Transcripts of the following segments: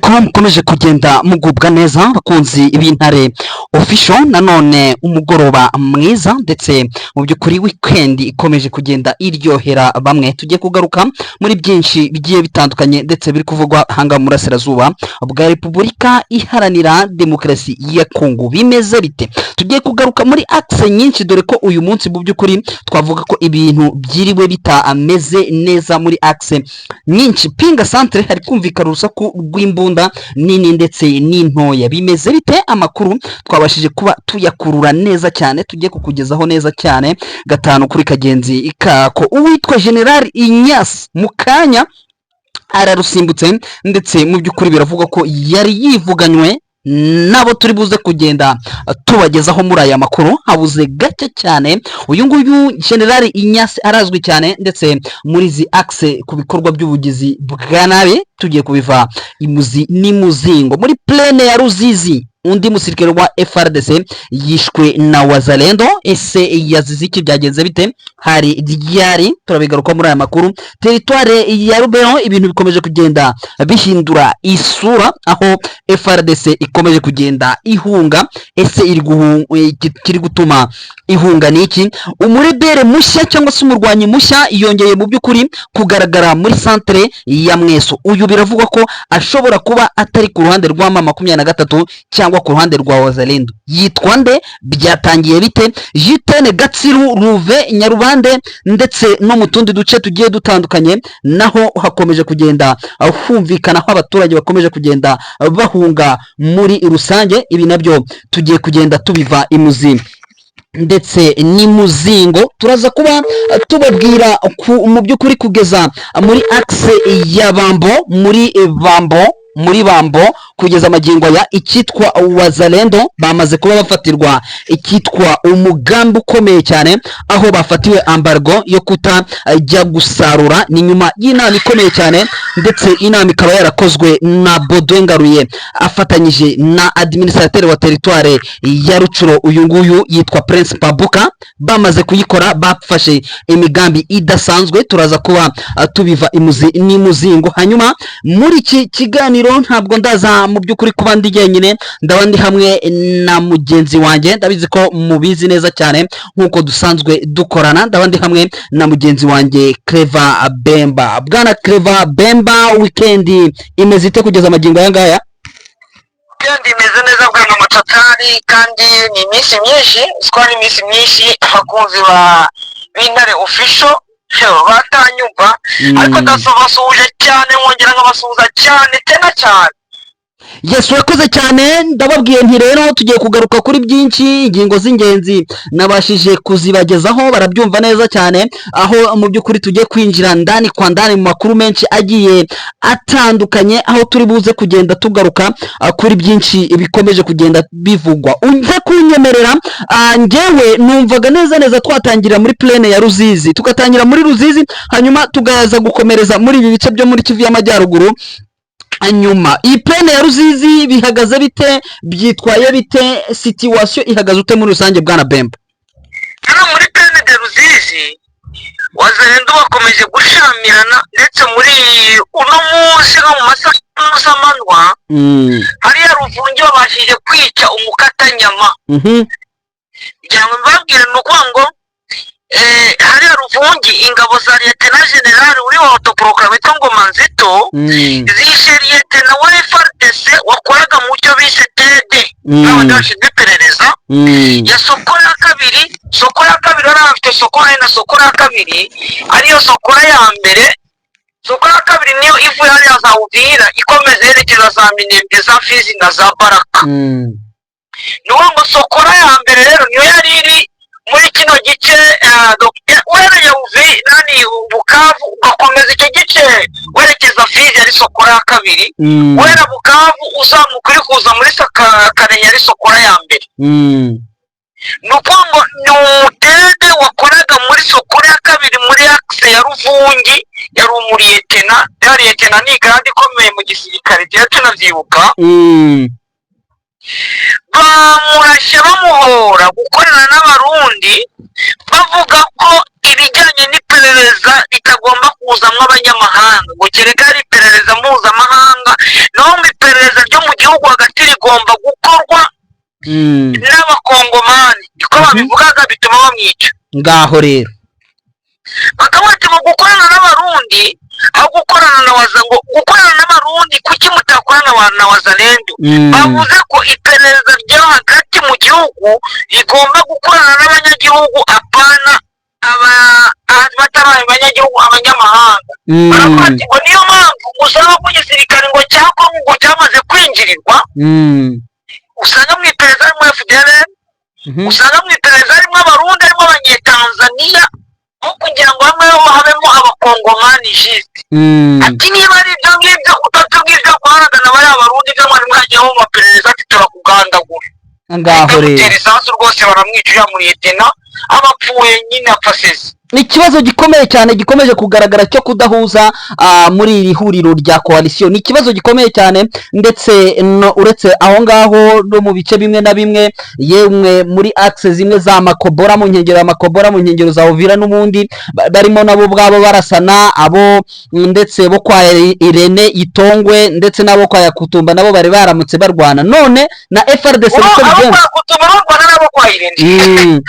Ko mukomeje kugenda mugubwa neza, bakunzi b'Intare Official. Nanone umugoroba mwiza, ndetse mu by'ukuri weekend ikomeje kugenda iryohera bamwe. Tugiye kugaruka muri byinshi bigiye bitandukanye ndetse biri kuvugwa ahangaha mu burasirazuba bwa Repubulika Iharanira Demokarasi ya Kongo. Bimeze bite? Tugiye kugaruka muri axe nyinshi, dore ko uyu munsi mu by'ukuri twavuga ko ibintu byiriwe bitameze neza muri axe nyinshi. Pinga Centre hari kumvikana urusaku rw'imbunda nini ndetse n'intoya. Bimeze bite? Amakuru twabashije kuba tuyakurura neza cyane, tugiye kukugezaho neza cyane gatanu kuri kagenzi kako. Uwitwa General Inyasi mu kanya ararusimbutse, ndetse mu by'ukuri biravugwa ko yari yivuganywe nabo turi buze kugenda tubagezaho muri aya makuru. Habuze gake cyane. Uyu nguyu General Inyasi arazwi cyane ndetse muri izi axe ku bikorwa by'ubugizi bwa nabi. Tugiye kubiva imuzi n'imuzingo. Muri plaine ya Ruzizi, undi musirikare wa FARDC yishwe na Wazalendo. Ese yazize iki? Byagenze bite? Hari ryari? Turabigaruka muri aya makuru. Territoire ya Rubero, ibintu bikomeje kugenda bihindura isura, aho FARDC ikomeje kugenda ihunga. Ese iri kiri gutuma ihunga ni iki? Umurebere mushya cyangwa se umurwanyi mushya yongeye mu by'ukuri kugaragara muri centre ya Mweso. Uyu biravugwa ko ashobora kuba atari ku ruhande rwa M23 cyangwa ku ruhande rwa Wazalendo. Yitwa nde? Byatangiye bite? Jitene Gatsiru, Ruve, Nyarubande ndetse no mu tundi duce tugiye dutandukanye, naho hakomeje kugenda humvikana aho abaturage bakomeje kugenda bahunga muri rusange. Ibi nabyo tugiye kugenda tubiva imuzi ndetse n'imuzingo. Turaza kuba tubabwira mu by'ukuri kugeza muri axe ya Bambo, muri Bambo kugeza amagingo aya icyitwa Wazalendo bamaze kuba bafatirwa icyitwa umugambi ukomeye cyane, aho bafatiwe embargo yo kutajya gusarura. Ni nyuma y'inama ikomeye cyane, ndetse inama ikaba yarakozwe na Baudouin Ngaruye afatanyije na administrateur wa territoire ya Rutshuru, uyu nguyu yitwa Prince Pabuka. Bamaze kuyikora, bafashe imigambi idasanzwe. Turaza kuba tubiva imuzi n'imuzingo. Hanyuma muri iki kiganiro ntabwo ndaza mu by'ukuri kuba ndi jyenyine, ndaba ndi hamwe na mugenzi wanjye. Ndabizi ko mubizi neza cyane nk'uko dusanzwe dukorana. Ndaba ndi hamwe na mugenzi wanjye Clever Bemba. Bwana Clever Bemba, weekend imeze ite kugeza amagingo aya ngaya? Weekend imeze neza, bwana Macatari, kandi ni iminsi myinshi, siko ari iminsi myinshi abakunzi ba b'Intare Official batanyumva, ariko ndabasuhuje cyane, nkongera nkabasuhuza cyane tena cyane. Yes, urakoze cyane. Ndababwiye nti rero tugiye kugaruka kuri byinshi. Ingingo z'ingenzi nabashije kuzibagezaho, barabyumva neza cyane, aho mu by'ukuri tugiye kwinjira ndani kwa ndani mu makuru menshi agiye atandukanye, aho turi buze kugenda tugaruka kuri byinshi bikomeje kugenda bivugwa. Uze kunyemerera, njyewe numvaga neza neza twatangira muri plaine ya Ruzizi, tugatangira muri Ruzizi, hanyuma tugaza gukomereza muri ibi bice byo muri Kivu y'Amajyaruguru. Hanyuma iyi plaine ya Ruzizi bihagaze bite? Byitwaye bite? Situation ihagaze ute muri rusange, bwana Bemba? Hano muri plaine de Ruzizi, Wazalendo bakomeje gushamirana, ndetse muri uno munsi nko mu masaha z'amanywa, hariya Ruvungi babashije kwica umukatanyama. Kugira ngo mbabwire, ni ukuvuga ngo hariya Ruvungi ingabo za Lieutenant Général uri wa autoproclamé witwa Ngoma Nzito zishe Lieutenant wa FARDC wakoraga mu cyo bise TD, n'abandi bashinzwe iperereza ya Sokola ya kabiri. Sokola ya kabiri bari bafite Sokola na Sokola ya kabiri, ariyo Sokola ya mbere. Sokola ya kabiri niyo ivuye hariya za Uvira ikomeza yerekeza za Minembwe, za Fizi na za Baraka. Ni ukuvuga ngo Sokola ya mbere rero niyo yari iri muri kino gice, uhereye Uvi nani Bukavu ugakomeza icyo gice werekeza Fizi, yari Sokola ya kabiri. Guhera Bukavu uzamuka uri kuza muri Karehe, yari Sokola ya mbere. Ni ukuvuga ngo ni umudede wakoraga muri Sokola ya kabiri muri axe ya Ruvungi, yari umuliyetena. Ya liyetena ni grade ikomeye mu gisirikare, tuba tunabyibuka. Bamurashye bamuhora gukorana n'Abarundi, bavuga ko ibijyanye n'iperereza ritagomba kuzamo abanyamahanga, ngo kereka ari iperereza mpuzamahanga, naho mu iperereza. rigomba gukorwa n'Abakongomani, niko babivugaga, bituma bamwica. Ngaho rero. Bakavuga ati mu gukorana n'Abarundi aho gukorana na waza, ngo gukorana n'Abarundi, kuki mutakorana na Wazalendo? Bavuze ko iperereza ryo hagati mu gihugu rigomba gukorana n'abanyagihugu, apana aba batari abanyagihugu, abanyamahanga. Baravuga ati ngo niyo mpamvu usanga ko igisirikare ngo cya Kongo ngo cyamaze kwinjirirwa, usanga mu iperereza harimo FDLR, usanga mu iperereza harimo Abarundi, harimo Abanyetanzaniya, aho kugira ngo hamwe habemo Abakongomani juste. Ati niba ari ibyo ngibyo utatubwiye ibyo guharagana bariya Barundi, ibyo mwari mwagiyeho mu maperereza, ati turakugandagura. Ngaho rero. Bamutera isasu rwose, baramwica, uriya muriyetena aba apfuye nyine, apfa aseze. Ikibazo gikomeye cyane gikomeje kugaragara cyo kudahuza muri iri huriro rya coalition ni ikibazo gikomeye cyane. Ndetse no, uretse aho ngaho no mu bice bimwe na bimwe, yemwe muri axe zimwe za Makobora, mu nkengero ya Makobora, mu nkengero za Uvira, n'ubundi barimo nabo ubwabo barasana abo, ndetse bo kwa Irene Itongwe ndetse n'abo kwa Yakutumba nabo bari baramutse barwana none na FARDC Ubu niko abo bigenza. kwa Kutumba barwana n'abo kwa Irene.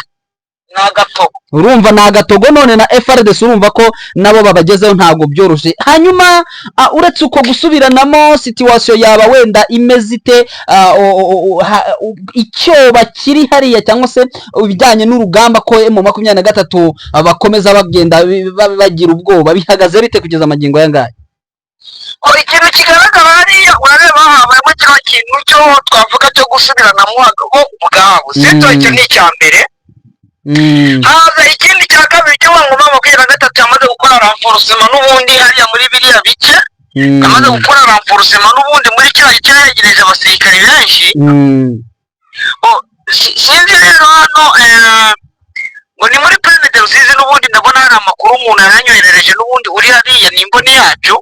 Ni agatogo. Urumva ni agatogo. None na FARDC urumva ko nabo babagezeho, ntabwo byoroshye. Hanyuma uretse uko gusubiranamo, situation yaba wenda imeze ite? Icyoba kiri hariya cyangwa se ibijyanye n'urugamba ko M23 bakomeza bagenda bagira ubwoba, bihagaze bite kugeza amagingo aya ngaya? Oh, ikintu kigaragara hariya, urareba habayemo kino kintu cyo twavuga cyo gusubiranamo bo ubwabo, sibyo? Icyo ni icya mbere. Haza ikindi cya kabiri cyo ngo M23 yamaze gukora renforcement n'ubundi hariya muri biriya bice, amaze gukora renforcement n'ubundi muri kiriya gice, yegereje abasirikari benshi. Oh, sinzi rero hano ngo ni muri Plaine de Rusizi n'ubundi ndabona hari amakuru umuntu yaranyoherereje n'ubundi uri hariya, ni imboni yacu.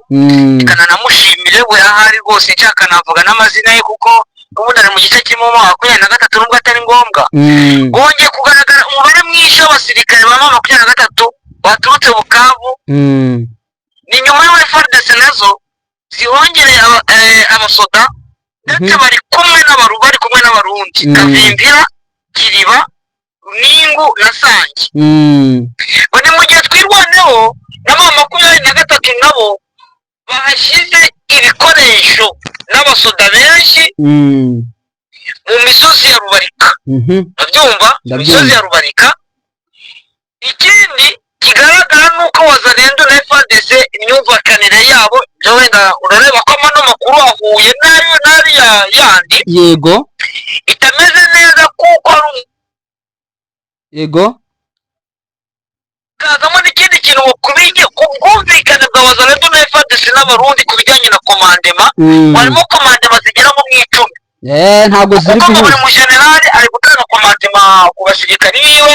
Kananamushimire we ahari rwose, nshaka navuga n'amazina ye kuko n'ubundi ari mu gice kirimo M23, nubwo atari ngombwa. Wongeye kugaragara umubare mwinshi w'abasirikare ba M23 baturutse Bukavu. Ni nyuma y'aho FARDC nazo zihongereye abasoda, ndetse bari kumwe n'Abarundi, Kavimvira, Kiriba, Ningu na Sange. Ngo ni mu gihe Twirwaneho na M23 nabo bahashyize ibikoresho n'abasoda benshi mu misozi ya Rubarika. Urabyumva? Ndabyumva. Imisozi ya Rubarika. Ikindi kigaragara ni uko Wazalendo na FARDC imyumvikanire yabo byo wenda urareba ko amano makuru ahuye n'ayo n'ariya yandi itameze neza, kuko hari kazamo n'ikindi kintu ngo ku bwumvikane bwa Wazalendo na FARDC n'Abarundi ku bijyanye na commandement, harimo commandement zigera nko mu 10. Ntabwo ziri Kuko ngo buri guhuza. Mujenerali ari gutanga commandement ku basirikari biwe,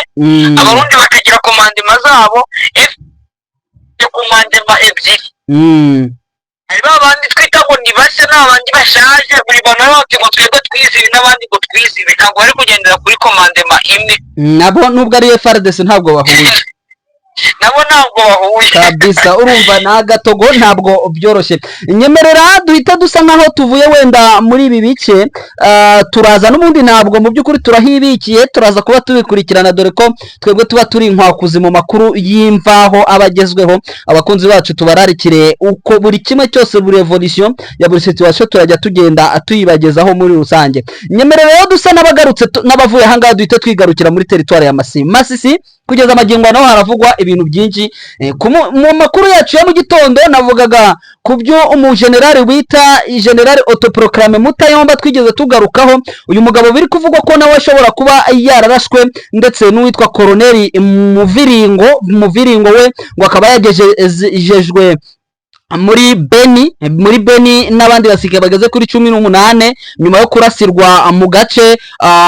Abarundi bakagira commandement zabo, commandement ebyiri. Hari ba bandi twita ngo ni bashya n'abandi bashaje, buri bantu baba bati ngo twebwe twize ibi n'abandi ngo twize ibi, ntabwo bari kugendera kuri commandement imwe. Nabo nubwo ari FARDC ntabwo bahuye. Nabo ntabwo bahuye. Kabisa, urumva ni agatogo, ntabwo byoroshye. Nyemerera duhita dusa nkaho tuvuye wenda muri ibi bice, turaza n'ubundi, ntabwo mu by'ukuri turahibikiye, turaza kuba tubikurikirana, dore ko twebwe tuba turi inkwakuzi mu makuru y'imvaho aba agezweho. Abakunzi bacu tubararikire uko buri kimwe cyose, buri evolution ya buri situation turajya tugenda tuyibagezaho muri rusange. Nyemerera rero dusa n'abagarutse n'abavuye ahangaha, duhite twigarukira muri teritwari ya Masisi. Kugeza amagingo naho haravugwa ibintu byinshi. Mu makuru yacu ya mu gitondo navugaga ku byo umujenerali wita generali autoproclamé Mutayomba twigeze tugarukaho. Uyu mugabo biri kuvugwa ko nawe ashobora kuba yararashwe, ndetse n'uwitwa koroneli Muviringo. Muviringo we ngo akaba yagejejwe muri Beni n'abandi basirikare bageze kuri 18 nyuma yo kurasirwa mu gace,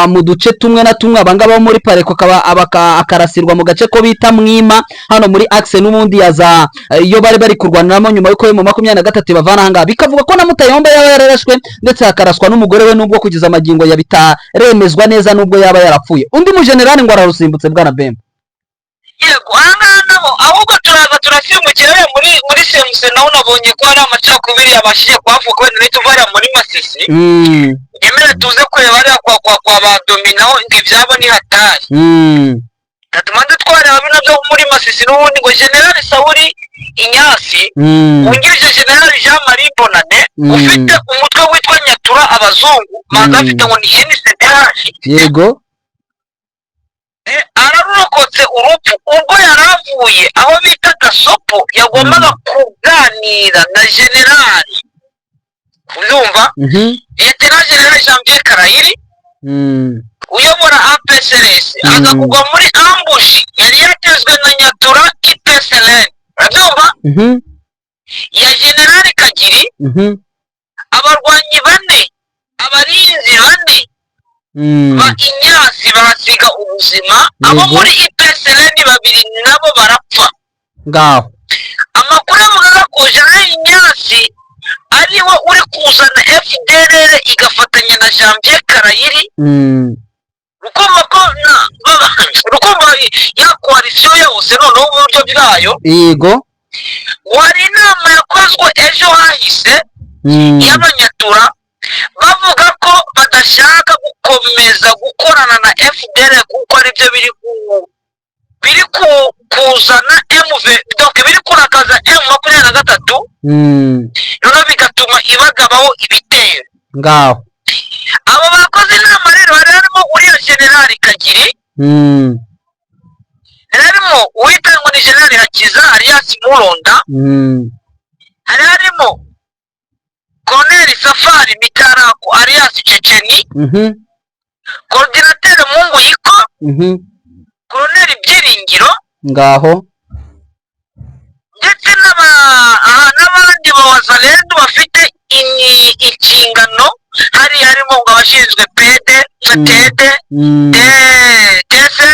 mu duce tumwe na tumwe. Abangaba bo muri Pareko akaba akarasirwa mu gace ko bita Mwima, hano muri axe n'ubundi yaza iyo bari kurwaniramo, nyuma y'uko M23 bavana ahangaha. Bikavuga ko na Mutayomba yaba yararashwe, ndetse hakaraswa n'umugore we, nubwo kugeza amagingo ya bitaremezwa neza nubwo yaba yarapfuye. Undi mujenerali ngo ararusimbutse, bwana Bemba. Yego, ahangaha nabo ahubwo turaza turasimbukira hariya muri Semuse, naho nabonye ko hari amacakubiri yabashije kuhavuka. Wenda nituva hariya muri Masisi, nyemere tuze kureba hariya kwa ba Domi, naho ngo ibyabo ni hatari. Tumaze twareba bino byo muri Masisi n'ubundi, ngo General Sauli Inyasi wungirije General Jean Marie Bonane, ufite umutwe witwa Nyatura Abazungu manza afite ngo ni NCDH, ararurokotse urupfu ubwo yari avuye aho bita Gasopo, yagombaga kuganira na generali, kubyumva, Lieutenant General Janvier Karayiri uyobora APCLS, aza kugwa muri ambush yari yatezwe na Nyatura IPSLN, urabyumva, ya Generali Kagiri. Abarwanyi bane, abarinzi bane ba Inyasi bahasiga ubuzima, abo muri IPSLN babiri nabo barapfa. Ngaho. Amakuru avuga ko General Inyasi ariwe uri kuzana FDLR igafatanya na Janvier Karayiri. Rukumva ko rukumva ya coalition yose noneho uburyo bwayo. Wari inama yakozwe ejo hahise y'Abanyatura, bavuga ko badashaka gukomeza gukorana na FDL kuko aribyo biri kuzana MV, donc biri kurakaza M23, noneho bigatuma ibagabaho ibitero. Ngaho. Abo bakoze inama rero hari harimo uriya Generali Kagiri, hari harimo uwita ngo ni Generali Hakiza alias Muronda, hari harimo Colonel Safari Mitarako alias Ceceni, Coordinateur Mungu Yiko, Colonel Byiringiro, Ngaho. ndetse n'abandi ba Wazalendo bafite inshingano. Hari harimo ngo abashinzwe PD, TD, T5,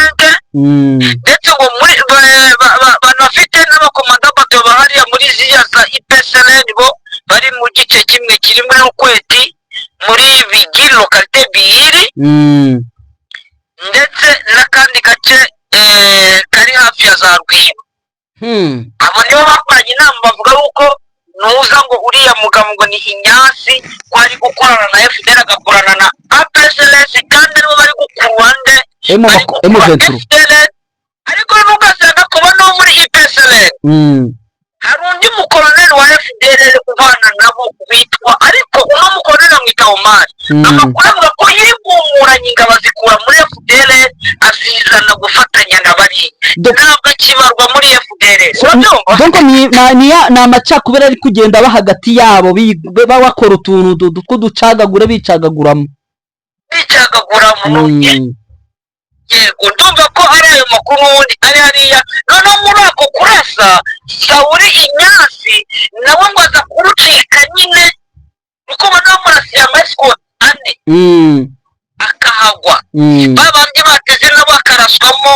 ndetse ngo muri bantu bafite n'abakomanda bato bahariya muri ziriya za IPSLN, bo bari mu gice kimwe kiri muri Rukweti, muri Bigiri, localité Biyiri, ndetse n'akandi gace kari hafi ya za Rwiba. Abo nibo bakoranye inama, bavuga yuko nuza ngo uriya mugabo ngo ni Inyasi, ko ari gukorana na FDL, agakorana na APCLS, kandi aribo bari gukurura nde? M Bari gukurura M23. FDL. Ariko ntugasanga kuba no muri IPSLN hari undi mukoloneli wa FDL ubana nabo witwa, ariko uno mukoloneli amwita Omar. Amakuru avuga ko yigumuranye ingabo azikura muri FDL, azizana gufatanya na bariya. Ntabwo akibarwa muri FDL, urabyumva? Donc ni amacakubiri ari kugenda aba hagati yabo, bakora utuntu tw'uducagagure, bicagaguramo. Bicagagura mu Yego, ndumva ko ari ayo makuru n'ubundi ari hariya. Noneho muri ako kurasa, Sawuri Inyasi nawe ngo aza kurucika nyine, kuko ubona bamurasiye amasikoti ane, akahagwa. Ba bandi bateze nabo bakaraswamo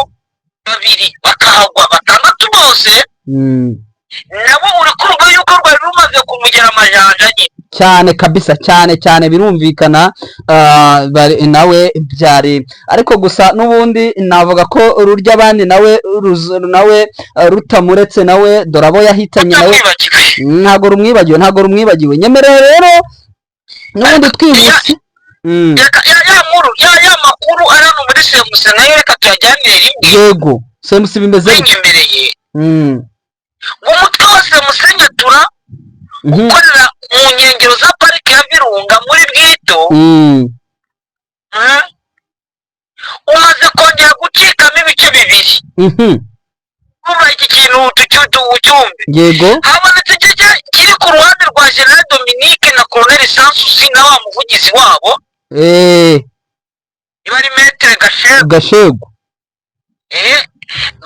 babiri, bakahagwa, batandatu bose. Nabo uri kumva yuko rwari rumaze kumugera amajanja nyine. Cyane kabisa, cyane cyane, birumvikana. Nawe byari, ariko gusa n'ubundi navuga ko rurya abandi nawe nawe rutamuretse, nawe dore abo yahitanye nawe. Utamwibagiwe. Ntabwo rumwibagiwe, ntabwo rumwibagiwe. Nyemerera rero n'ubundi twihuse. Reka ya nkuru, ya makuru ari hano muri Semuse nayo reka tuyajyanire rimwe. Yego, Semusi bimeze bite? Winyemereye, umutwe wa Semuse Nyatura ukorera mu nkengero za parike ya Virunga muri Bwito, umaze kongera gucikamo ibice bibiri. Kuba iki kintu tucyumve. Habonetse igice kiri ku ruhande rwa General Dominique na Colonel Sansusi na wa muvugizi wabo, niba ari Maître Gashegu. Gashegu.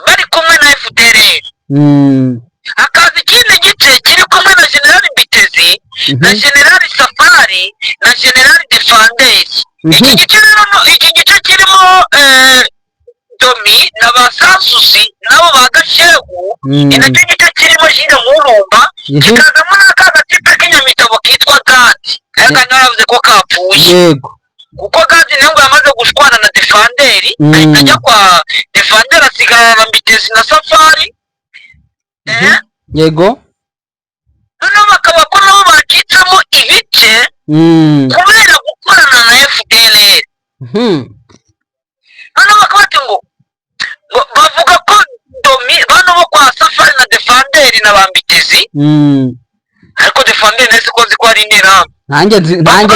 Bari kumwe na FDLR. Hakaza ikindi gice kiri kumwe na General Mbitezi na General Safari na General Defanderi. Iki gice rero iki gice kirimo Domi na ba Sansusi nabo ba Gashegu, ni nacyo gice kirimo Jine Murumba, kikazamo n'aka gatipe k'inyamitabo kitwa Gadi, ariko naravuze ko kapfuye. Kuko Gadi nawe ngo yamaze gushwana na Defanderi, ahita ajya kwa Defanderi, asigarana na Mbitezi na Safari. Yego. Noneho bakaba ko nabo bacitsemo ibice kubera gukorana na FDLR. Noneho bakaba bati ngo bavuga ko Domi bano bo kwa Safari na Defanderi na Bambitezi, ariko Defanderi nzi ko nzi ko ari Interahamwe. Nanjye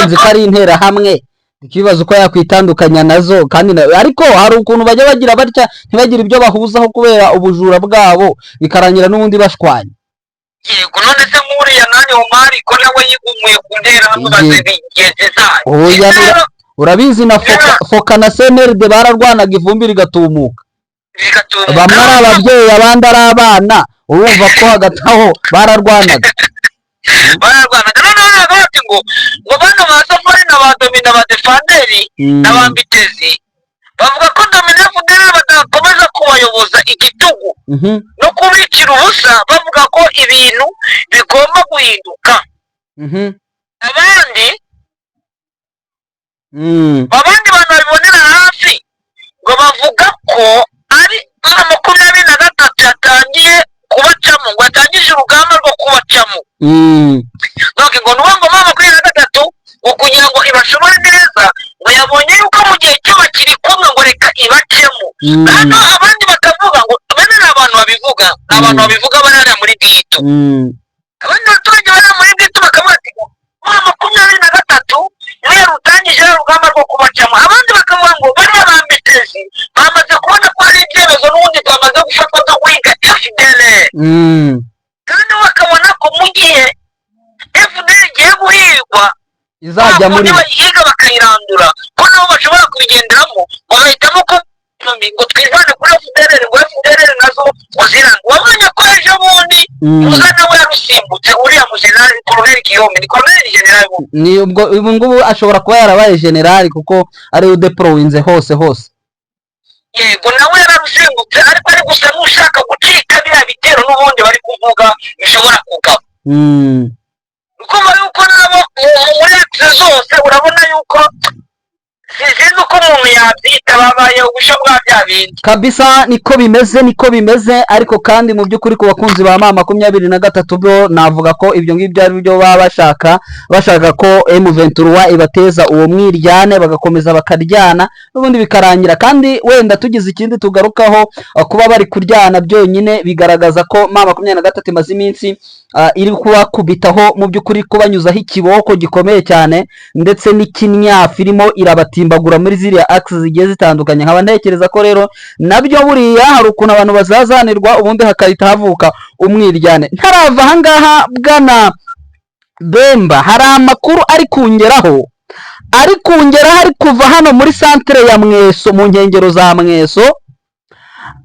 nzi ko ari Interahamwe, ikibazo uko yakwitandukanya nazo kandi ariko hari ukuntu bajya bagira batya ntibagire ibyo bahuzaho kubera ubujura bwabo, bikarangira n'ubundi bashwanye. Yego, none se nk'uriya nani, Omari, ko nawe yigumuye ku Nterahamwe baze bigenzi zayo? Oya, Rero urabizi na Foka, Foka na CNRD bararwanaga ivumbi rigatumuka. Bigatuma Bamwe ari ababyeyi, abandi ari abana, urumva ko hagati aho bararwanaga. Bararwanaga. Noneho ntabwo bati ngo bano ba Safari na ba Domi na ba Defanderi na ba Mbitezi, bavuga ko Domina FDLR badakomeza kubayoboza igitugu no kubikira ubusa, bavuga ko ibintu bigomba guhinduka. Abandi abandi bantu babibonera hafi ngo bavuga ko ari M23 yatangiye kubacamo, ngo yatangije urugamba rwo kubacamo. Donc ngo nuwo ngo M23 ngo kugira ngo ibashobore neza, ngo yabonye yuko mu gihe cyo bakiri kumwe, ngo reka ibacemo. Hano abandi bakavuga ngo bene ni abantu babivuga, ni abantu babivuga bari hariya muri Bwito. Abandi baturage bari muri Bwito bakavuga ati M23 niyo yarutangije urugamba rwo kubacamo. Abandi bakavuga ngo bariya ba Mbitezi bamaze kubona ko hari ibyemezo n'ubundi byamaze gufatwa byo guhiga FDLR, kandi bakabona ko mu gihe FDL igiye guhigwa, izajya muri bayihiga bakayirandura, ko nabo bashobora kubigenderamo, bagahitamo ko ngo twivane kuri FDLR, ngo FDLR nazo ngo zirandure. Wabonye ko ejo bundi muza nawe yarusimbutse, uriya mujenerali, Koloneli Guillaume, ni koloneli, generali. Ni ubwo ubu ngubu ashobora kuba yarabaye generali, kuko ariwe udeporowinze hose hose. Yego, nawe yararusimbutse, ariko ari gusa n'ushaka gucika biriya bitero n'ubundi bari kuvuga bishobora kugaba. Ukumva yuko nabo muri axe zose, urabona yuko sinzi uko umuntu yabyita, babaye ubusha bwa bya bindi. Kabisa, niko bimeze, niko bimeze. Ariko kandi mu by'ukuri ku bakunzi ba M23 byo navuga ko ibyo ngibyo ari byo baba bashaka, bashaka ko M23 ibateza uwo mwiryane, bagakomeza bakaryana n'ubundi bikarangira. Kandi wenda tugize ikindi tugarukaho, kuba bari kuryana byonyine bigaragaza ko M23 imaze iminsi iri kubakubitaho, mu by'ukuri kubanyuzaho ikiboko gikomeye cyane, ndetse n'ikinyafu irimo irabatimbagura muri ziriya axe zigiye zitandukanye. Nkaba ntekereza ko rero nabyo buriya hari ukuntu abantu bazazanirwa, ubundi hakahita havuka umwiryane. Ntarava ahangaha, bwana Bemba, hari amakuru ari kungeraho, ari kungeraho, ari kuva hano muri santere ya Mweso, mu nkengero za Mweso,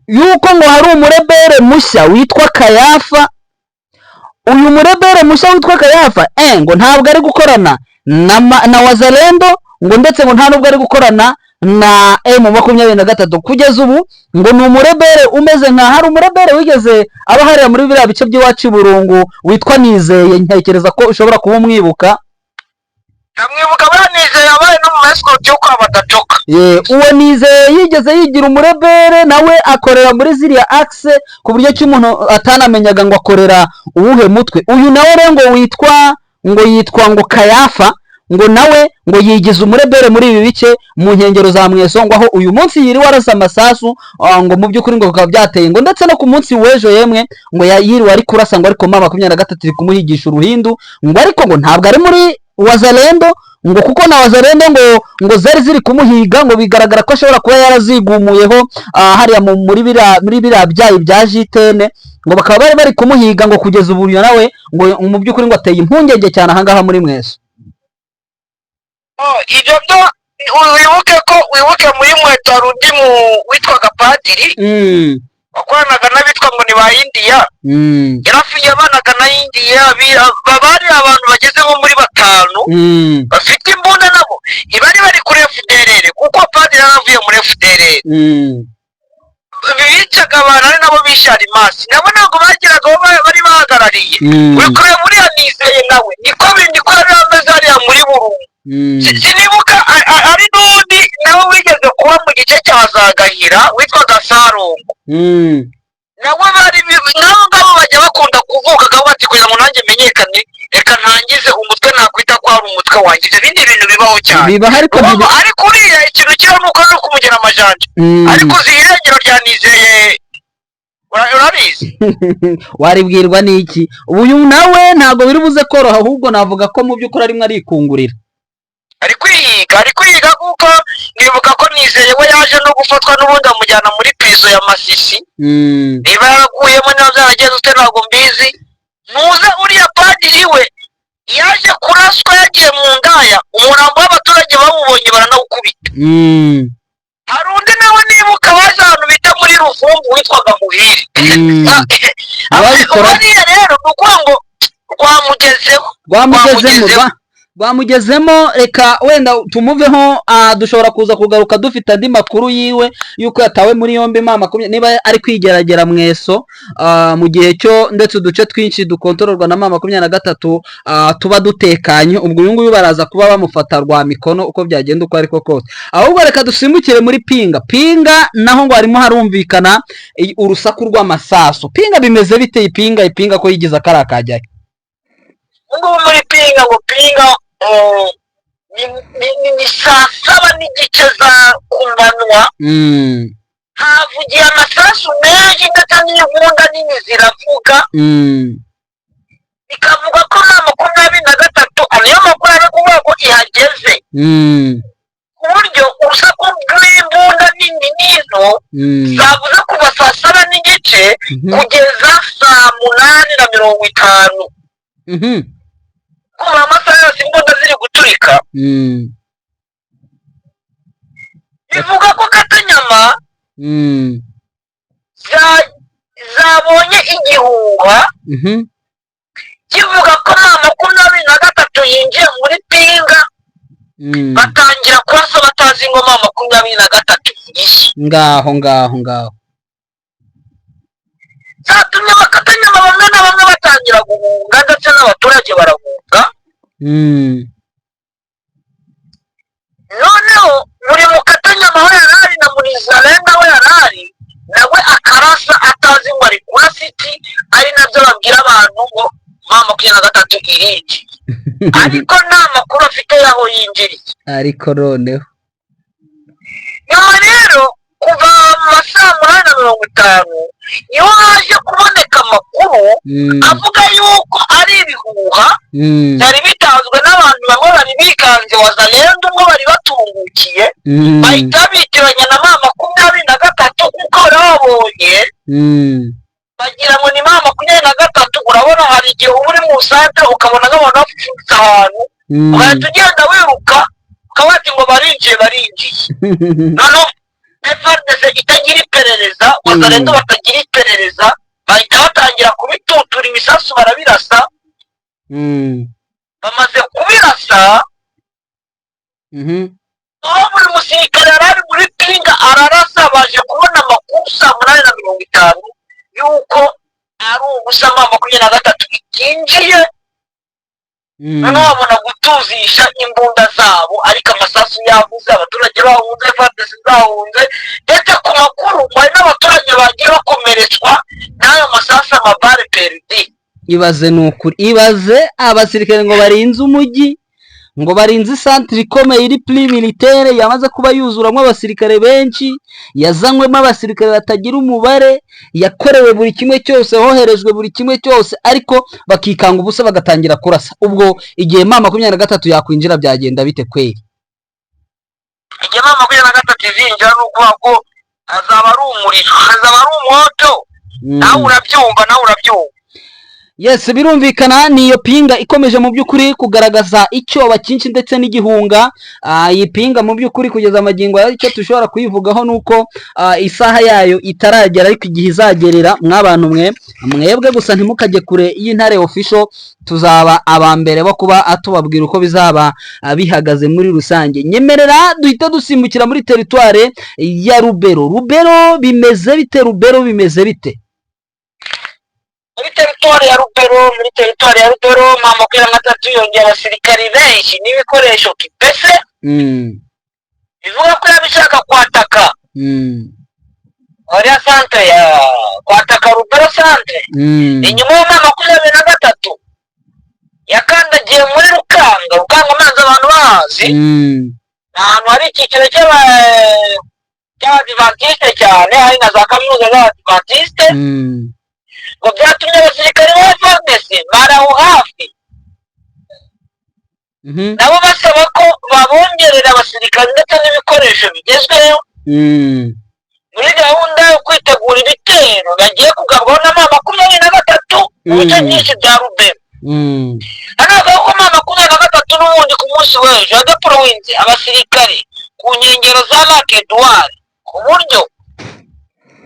yuko ngo hari umurebere mushya witwa Kayafa. Uyu murebere mushya witwa Kayafa, ngo ntabwo ari gukorana na Wazalendo, ngo ndetse ngo nta nubwo ari gukorana na M23 kugeza ubu. Ngo ni umurebere umeze nka, hari umurebere wigeze aba hariya muri biriya bice by'iwacu i Burungu witwa Nizeye, ntekereza ko ushobora kuba umwibuka. Ndamwibuka, banizeye, yabaye no mu escort yo kwa Badacoka. Ye, uwo Nizeye yigeze yigira umurebere, nawe akorera muri ziriya axe, ku buryo ki umuntu atanamenyaga ngo akorera uwuhe mutwe. Uyu nawe rero ngo witwa, ngo yitwa ngo Kayafa, ngo nawe ngo yigize umurebere muri ibi bice mu nkengero za Mweso, ngo aho uyu munsi yiriwe arasa amasasu, ngo mu by'ukuri ngo bikaba byateye, ngo ndetse no ku munsi w'ejo yemwe ngo yiriwe ari kurasa, ngo ariko M23 iri kumuhigisha uruhindu, ngo ariko ngo ntabwo ari muri Wazalendo, ngo kuko na Wazalendo ngo zari ziri kumuhiga, ngo bigaragara ko ashobora kuba yarazigumuyeho, hariya muri biriya byayi bya jitene, ngo bakaba bari kumuhiga. Ngo kugeza ubu uyu nawe ngo mu by'ukuri ngo ateye impungenge cyane ahangaha muri Mweso. Oh, ibyo byo wibuke muri Mweto hari undi mu witwaga Padiri wakoranaga n'abitwa ngo ni ba Indiya. Yarafi yabanaga na Indiya, bari abantu bageze nko muri batanu bafite imbunda, nabo bari bari kuri FDLR, kuko Padiri yaravuye muri FDLR. Bicaga abantu, ari nabo bishe Arimasi, nabo ntabwo bageraga aho bari bahagarariye. Uri kureba uriya Nizeye nawe niko yari ameze hariya muri Burungu. Sinibuka ari za Gahira witwaga Sarongo. Nawe bari nabo ngabo bajya bakunda kuvuga ngo bati: "Kugira ngo nanjye menyekane, reka ntangize umutwe nakwita ko ari umutwe wanjye." Ibyo bindi bintu bibaho cyane. Bibaho, ariko Urumva, ariko uriya ikintu kiriho ni uko ari kumugera amajanja. Ariko uzi irengero rya Nizeye, urabizi? Waribwirwa n'iki? Ubu uyu nawe ntabwo biri buze koroha, ahubwo navuga ko mu by'ukuri arimo arikungurira. Ari kwihiga, ari kwihiga, kuko nibuka ko Nizeye we yaje no gufatwa n'ubundi bamujyana muri prison ya Masisi. Niba yaraguyemo, niba byaragenze ute, ntabwo mbizi. Ntuze uriya padiri we yaje kuraswa yagiye mu ndaya, umurambo w'abaturage bawubonye baranawukubita. Hari undi nawe nibuka baje ahantu bita muri Ruvumbu witwaga Muhire. Ababikora- Bariya rero ni ukuvuga ngo rwamugezeho. Rwamugezemo. Rwamugezemo. Rwamugezemo. Reka wenda tumuveho, dushobora kuza kugaruka dufite andi makuru yiwe y'uko yatawe muri yombi ma 20, niba ari kwigeragera mweso, mu gihe cyo ndetse uduce twinshi dukontororwa na M23, tuba dutekanye. Ubwo uyu nguyu baraza kuba bamufata rwa mikono uko byagenda uko ariko kose. Ahubwo reka dusimbukire muri Pinga. Pinga naho ngo harimo harumvikana urusaku rw'amasasu. Pinga bimeze bite? Ipinga, Ipinga ko yigize akari akajyayo? Ubu ngubu muri Pinga, ngo Pinga ni saa 7:30 za ku manywa. Havugiye amasasu menshi ndetse n'imbunda nini ziravuga. Bikavuga ko M23, niyo makuru ari kuvuga ko ihageze, ku buryo urusaku rw'imbunda nini n'into zavuze kuva saa 7:30 kugeza saa 8:50. Kuva amasaha yose imbunda ziri guturika. Bivuga ko Katanyama zabonye igihuha kivuga ko M23 yinjiye muri Pinga. Batangira kurasa batazi ngo M23 igiye. Ngaho, ngaho, ngaho. Zatumye bakatanyama bamwe na bamwe batangira guhunga, ndetse n'abaturage barahunga. Noneho buri mukatanyama aho yari ari na muri zarenga aho yari ari nawe akarasa atazi ngo ari kurasa iki, ari nabyo babwira abantu ngo M23 irinjiye, ariko nta makuru afite y'aho yinjiriye. Ariko noneho Nyuma rero, kuva mu ma saa 8:50 niho haje kuboneka amakuru avuga yuko ari ibihuha byari bitanzwe n'abantu bamwe bari bikanze Wazalendo, umwe bari batungukiye, bahita bitiranya na M23, kuko bari babonye bagira ngo ni M23. Urabona hari igihe uba uri mu santere ukabona nk'abantu bapfutse ahantu, ugahita ugenda wiruka ukaba wati ngo barinjiye, barinjiye. Noneho FARDC itagira iperereza, Wazalendo batagira iperereza, bahita batangira kubitutura ibisasu barabirasa. Bamaze kubirasa, aho buri musirikare yari ari muri Pinga ararasa, baje kubona amakuru saa 8:50 y'uko ari ubusa, M23 itinjiye. Noneho babona gutuzisha imbunda zabo, ariko amasasu yavuze, abaturage bahunze, FARDC zahunze, ndetse ku makuru hari n'abaturage bagiye bakomeretswa n'ayo masasu, amabare perdi. Ibaze, ni ukuri, ibaze abasirikare ngo barinze umujyi, ngo barinze isantere ikomeye iri puri militaire yamaze kuba yuzuramo abasirikare benshi, yazanywemo abasirikare batagira umubare, yakorewe buri kimwe cyose, hoherejwe buri kimwe cyose, ariko bakikanga ubusa bagatangira kurasa. Ubwo igihe M23 yakwinjira byagenda bite kweri? Igihe M23 izinjira, ni ukuvuga ko azaba ari umuriro, azaba ari umwoto. Nawe urabyumva, nawe urabyumva. Yes, birumvikana, ni iyo Pinga ikomeje mu by'ukuri kugaragaza icyoba cyinshi ndetse n'igihunga. Iyi Pinga mu by'ukuri kugeza amagingo aya icyo dushobora kuyivugaho ni uko isaha yayo itaragera, ariko igihe izagerera, mw'abantu mwe, mwebwe gusa ntimukajye kure y'Intare Official, tuzaba aba mbere bo kuba tubabwira uko bizaba bihagaze muri rusange. Nyemerera duhita dusimbukira muri teritware ya Rubero. Rubero bimeze bite? Rubero bimeze bite? Muri teritwari ya Rubero, muri teritwari ya Rubero, M23 yongera abasirikari benshi n'ibikoresho kipese. Bivuga ko yaba ishaka kwataka. Hariya centre ya kwataka Rubero centre, inyuma ya M23 yakandagiye muri Rukanga. Rukanga amazi abantu bahazi, ni ahantu hari icyiciro cy'Abadivantisite cyane, hari na za kaminuza z'Abadivantisite. Ngo byatumye abasirikare ba FARDC bari aho hafi nabo basaba ko babongerera abasirikare ndetse n'ibikoresho bigezweho muri gahunda yo kwitegura ibitero bagiye kugabwaho na M23 mu bice byinshi bya Rubero. Hano bavuga ko M23 n'ubundi ku munsi w'ejo yadeployinze abasirikare ku nkengero za Lac Edouard, ku buryo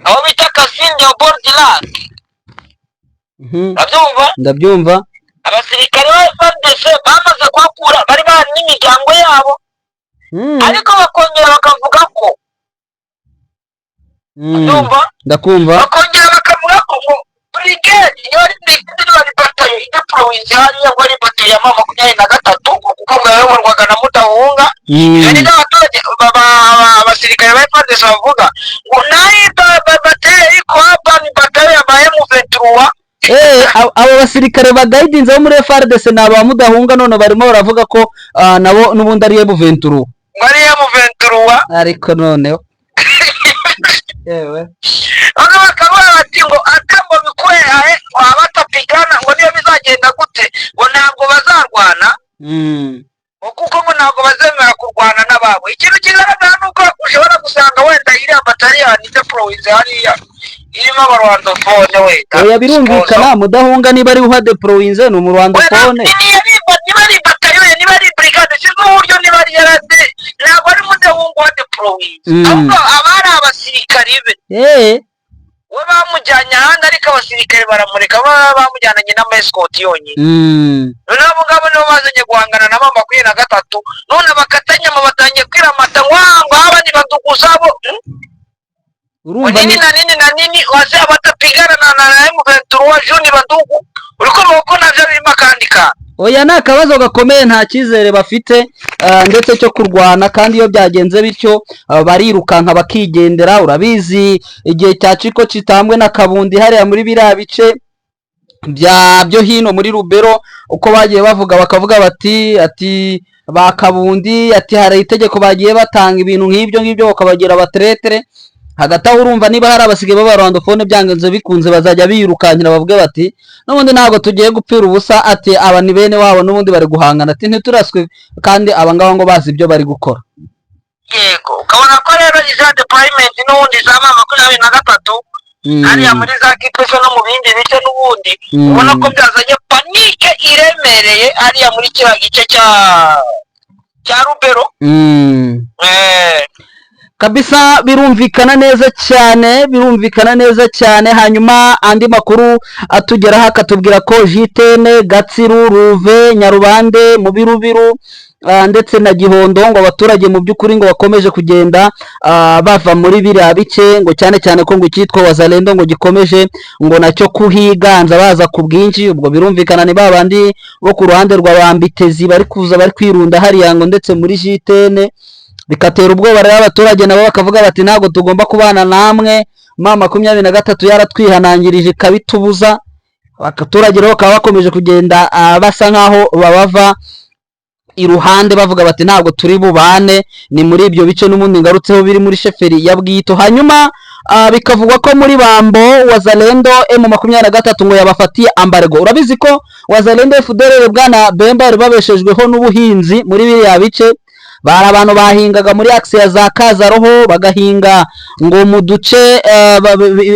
aho bita Kasindi bord du lac. Urabyumva? Ndabyumva. Abasirikare ba FARDC bamaze kuhakura bari bahari n'imiryango yabo, ariko bakongera bakavuga ko urabyumva? Ndakumva. Bakongera bakavuga ko ngo brigade, niba ari brigade, niba ari batayo ideployinze hariya, ngo ari batayo ya M23, ngo kuko ngo yayoborwaga na Mudahunga. Ibyo ni abaturage, abasirikare ba FARDC bavuga ngo nayi batayo iko hapa ni batayo ya ba M23. Abo basirikare bagayidinze bo muri FARDC ni aba Mudahunga, none barimo baravuga ko nabo n'ubundi ari M23. Ngo ari M23. Ariko noneho yewe. Bamwe bakavuga bati ngo ata ngo bikwe ahe ngo abatapigana, ngo niyo bizagenda gute ngo ntabwo bazarwana, ngo kuko ngo ntabwo bazemera kurwana n'ababo. Ikintu kigaragara ni uko ushobora gusanga wenda iriya bataliyani ideployinze hariya irimo Abarwandophone wenda. Oya, birumvikana, Mudahunga niba ari uhadeployinze ni Umurwandophone. Niba ari batayo, niba ari brigade, sinzi uburyo, niba ari yarade, ntabwo ari Mudahunga wadeployinze, ahubwo aba ari abasirikari be. We bamujyanye ahandi, ariko abasirikare baramureka, baba bamujyananye n'amaescort yonyine. Noneho abo ngabo nibo bazanye guhangana na M23, none bakatanyama batangiye kwiramata ngo ah, ngo aba ni baduguzabo. Urumva nini na nini na nini wase abatapigana na M23 juni badugu, uri kumva ko navyo birimo akandi kantu. Oya, ni akabazo gakomeye, nta cyizere bafite ndetse cyo kurwana, kandi iyo byagenze bityo barirukanka bakigendera. Urabizi igihe cya Ciko kitambwe na Kabundi hariya muri biriya bice bya byo hino muri Rubero, uko bagiye bavuga, bakavuga bati ati ba Kabundi, ati hari itegeko bagiye batanga, ibintu nk'ibyo ngibyo, bakabagira abatraître. Hagati aho urumva niba hari abasigaye b'Abarwandophone, byanze bikunze bazajya biyirukankira bavuge bati n'ubundi ntabwo tugiye gupfira ubusa, ati aba ni bene wabo n'ubundi bari guhangana, ati ntituraswe kandi aba ngaba ngo bazi ibyo bari gukora. Yego, ukabona ko rero iza deployment n'ubundi za M23 hariya muri za Kipeso no mu bindi bice n'ubundi, ubona ko byazanye panique iremereye hariya muri kiriya gice cya Rubero. Kabisa, birumvikana neza cyane, birumvikana neza cyane. Hanyuma andi makuru atugeraho akatubwira ko Jitene, Gatsiru, Ruve, Nyarubande, Mubirubiru ndetse na Gihondo, ngo abaturage mu by'ukuri ngo bakomeje kugenda bava muri biriya bice, ngo cyane cyane ko ngo icyitwa Wazalendo ngo gikomeje ngo nacyo kuhiganza, baza ku bwinshi. Ubwo birumvikana ni ba bandi bo ku ruhande rwa Bambitezi bari kuza, bari kwirunda hariya ngo ndetse muri Jitene, bigatera ubwoba rero abaturage, nabo bakavuga bati ntabwo tugomba kubana namwe, M23 yaratwihanangirije ikabitubuza. Abaturage rero bakaba bakomeje kugenda basa nkaho babava iruhande, bavuga bati ntabwo turi bubane. Ni muri ibyo bice n'ubundi ngarutseho biri muri chefferie ya Bwito. Hanyuma bikavugwa ko muri Bambo Wazalendo M23 ngo yabafatiye embargo. Urabizi ko Wazalendo, FDLR, bwana Bemba, bari babeshejweho n'ubuhinzi muri biriya bice. Bari abantu bahingaga muri axe ya za Kazaroho, bagahinga ngo mu duce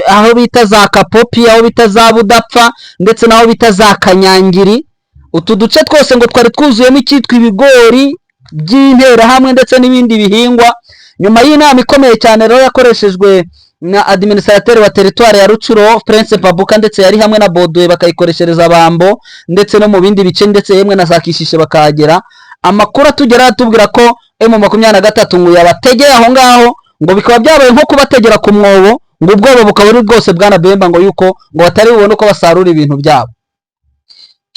aho bita za Kapopi, aho bita za Budapfa, ndetse n'aho bita za Kanyangiri. Utu duce twose ngo twari twuzuyemo icyitwa ibigori by'interahamwe ndetse n'ibindi bihingwa. Nyuma y'inama ikomeye cyane rero yakoreshejwe na administrateur wa territoire ya Rucuro, Prince Pabuka, ndetse yari hamwe na Bodowe, bakayikoreshereza Bambo ndetse no mu bindi bice, ndetse yemwe na za Kishishe bakahagera, amakuru atugera atubwira ko M23 ngo yabategeye aho ngaho, ngo bikaba byabaye nko kubategera ku mwobo, ngo ubwoba bukaba ari bwose, bwana Bemba, ngo yuko ngo batari bubone uko basarura ibintu byabo.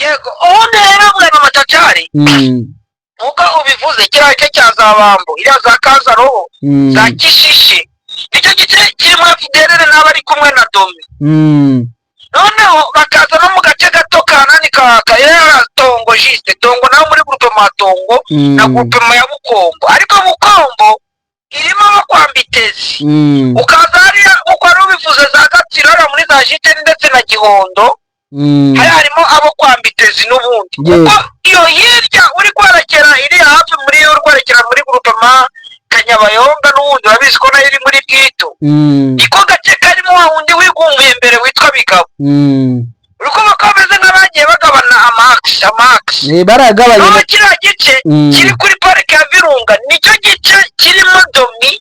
Yego, ubundi rero bwana Matacari, nkuko ubivuze, kiriya gice cya za Bambo, iriya za Kazaroho, za Kishishe, Nicyo gice kirimo FDLR n'abari kumwe na Domi. Noneho bakaza no mu gace gato ka nani, ka ka Tongo, juste Tongo naho muri groupement Tongo na groupement ya Bukombo, ariko Bukombo irimo abo kwa Mbitezi. Ukaza hariya uko wari ubivuze, za Gatsiro hariya muri za Jiteri ndetse na Gihondo, hariya harimo abo kwa Mbitezi n'ubundi. Kuko iyo hirya uri kwerekera iriya hafi muri, uri kwerekera muri groupement Kanyabayonga, n'ubundi urabizi ko nayo iri muri Bwito. Niko gace karimo wa wundi wigumbuye mbere witwa Bigabo. Uri kumva ko bameze nk'abagiye bagabana amakisi amakisi. Baragabanye. Noneho kiriya gice kiri kuri parike ya Virunga nicyo gice kirimo Domi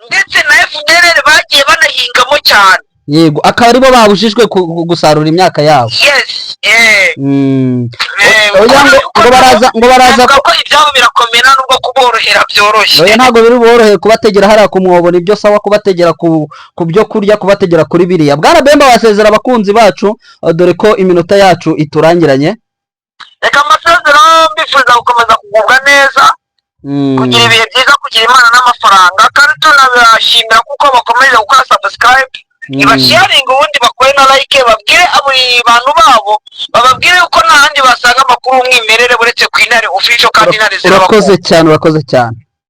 ndetse na FDLR bagiye banahingamo cyane. Yego, akaba aribo babujijwe gusarura imyaka yabo. Yes. Oya, ngo baraza Bavuga ko ibyabo birakomera nubwo kuborohera byoroshye. Oya, ntabwo biri buboroheye kubategera hariya ku mwobo. Nibyo sawa kubategera ku byo kurya, kubategera kuri biriya. Bwana Bemba, wasezera abakunzi bacu, dore ko iminota yacu iturangiranye. Reka amasezero, mbifuza gukomeza kugubwa neza, kugira ibihe byiza, kugira Imana n'amafaranga, kandi tunabashimira kuko bakomeje gukora subscribe. Ibasharinga, ubundi bakore na like, babwire buri bantu babo, bababwire yuko nta handi basanga amakuru y'umwimerere uretse ku Intare Official, kandi Intare Urakoze zirabakunda. cyane, urakoze cyane.